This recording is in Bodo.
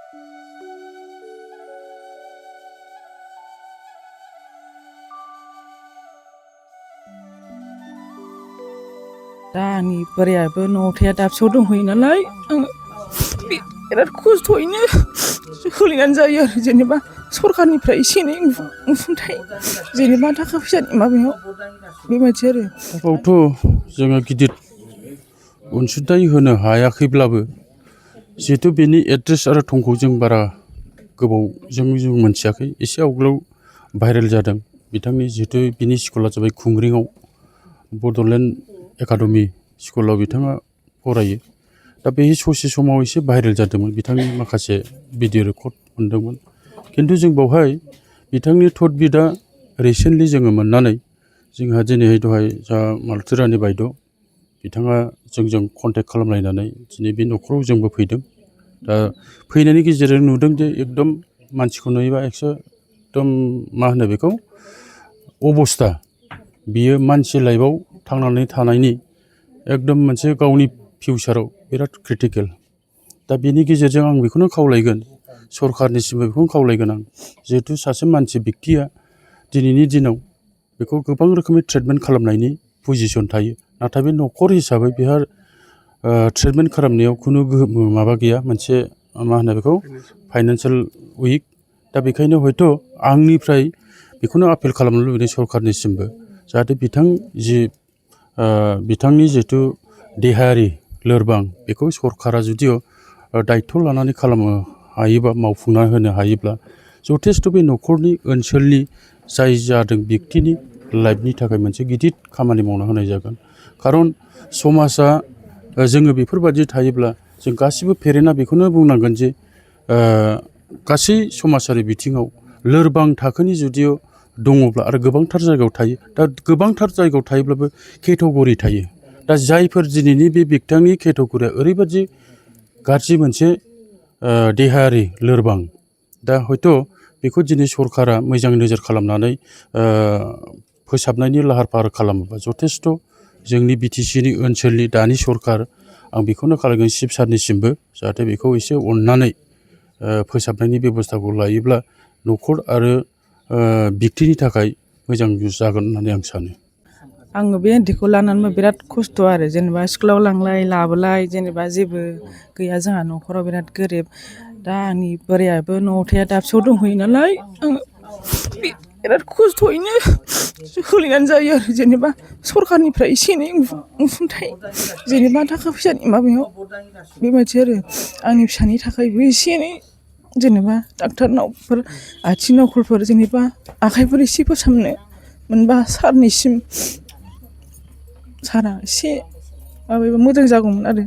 दा आंनि बोरायाबो न'आव थाया दाबसेयाव दंहैयो नालाय आङो बिराद खस्थ'यैनो सोलिनानै जायो आरो जेनेबा सरखारनिफ्राय एसे एनै अनसुंथाइ जेनेबा थाखा फैसानि माबायाव बेबायदि आरो दाबावथ' जोङो गिदिर अनसुंथाइ होनो हायाखैब्लाबो जिहेथु बेनि एड्रेस आरो थंखौ जों बारा गोबावजों जों मोनथियाखै एसे आवगोलाव भाइरेल जादों बिथांनि जिहेतु बिनि स्कुला जाबाय खुंग्रिङाव बड'लेण्ड एकाडेमि स्कुलाव बिथाङा फरायो दा बे ससे समाव एसे भाइरेल जादोंमोन बिथांनि माखासे भिडिअ रेकर्ड मोनदोंमोन खिन्थु जों बावहाय बिथांनि थट बिटआ रिसेन्टलि जोङो मोननानै जोंहा दिनैहाय दहाय जा मालथि बायद' बिथाङा जोंजों कन्टेक्ट खालामलायनानै दिनै बे न'खराव जोंबो फैदों दा फैनायनि गेजेरजों नुदों जे एकदम मानसिखौ नुयोबा एकदम मा होनो बेखौ अबस्था बियो मानसि लाइफआव थांनानै थानायनि एकदम मोनसे गावनि फिउचाराव बिराद क्रिटिकेल दा बेनि गेजेरजों आं बेखौनो खावलायगोन सरखारनिसिमबो बेखौनो खावलायगोन आं जिहेतु सासे मानसि व्यक्तिया दिनैनि दिनाव बेखौ गोबां रोखोमनि ट्रिटमेन्ट खालामनायनि पजिसन थायो नाथाय बे न'खर हिसाबै बेहा ट्रिटमेन्ट खालामनायाव खुनु माबा गैया मोनसे मा होनो बेखौ फाइनान्सियेल उइक दा बेखायनो हयथ' आंनिफ्राय बेखौनो आपिल खालामनो लुबैदों सरखारनिसिमबो जाहाथे बिथांनि जिहेतु देहायारि लोरबां बेखौ सरकारा जुदिअ दायथ' लानानै खालामनो हायोबा मावफुंना होनो हायोब्ला जथेस्थ' बे न'खरनि ओनसोलनि जाय जादों व्यक्तिनि लाइफनि थाखाय मोनसे गिदिर खामानि मावना होनाय जागोन खारन समाजा जोङो बेफोरबायदि थायोब्ला जों गासिबो पेरेन्टआ बेखौनो बुंनांगोन जे गासै समाजारि बिथिङाव लोरबां थाखोनि जुदिअ दङब्ला आरो गोबांथार जायगायाव थायो दा गोबांथार जायगायाव थायोब्लाबो केटेगरि थायो दा जायफोर दिनैनि बे बिथांनि केटेगरिया ओरैबायदि गाज्रि मोनसे देहायारि लोरबां दा हयथ' बेखौ दिनै सरकारा मोजां नोजोर खालामनानै फोसाबनायनि लाहार फाहार खालामोबा जथेस्थ' जोंनि बिटिसिनि ओनसोलनि दानि सरकार आं बेखौनो खालामगोन चिफ सारनिसिमबो जाहाथे बेखौ एसे अननानै फोसाबनायनि बेबस्थाखौ लायोब्ला न'खर आरो व्यक्तिनि थाखाय मोजां जागोन होननानै आं सानो आङो बे उन्दैखौ लानानैबो बिराद खस्थ' आरो जेनेबा स्कुलाव लांलाय लाबोलाय जेनेबा जेबो गैया जोंहा न'खराव बिराद गोरिब दा आंनि बोरायाबो न'आव थाया दाबसेयाव दंहैयो नालाय आङो बिराद खस्थ'यैनो सोलिनानै जायो आरो जेनेबा सरखारनिफ्राय एसे एनै अनसुंथाइ जेनेबा थाखा फैसानि माबायाव बेबायदि आरो आंनि फिसानि थाखायबो एसे एनै जेनेबा डाक्टारनावफोर आथिं नखलफोर जेनेबा आखाइफोर एसे फोसाबनो मोनबा सारनिसिम सारा एसे माबायोबा मोजां जागौमोन आरो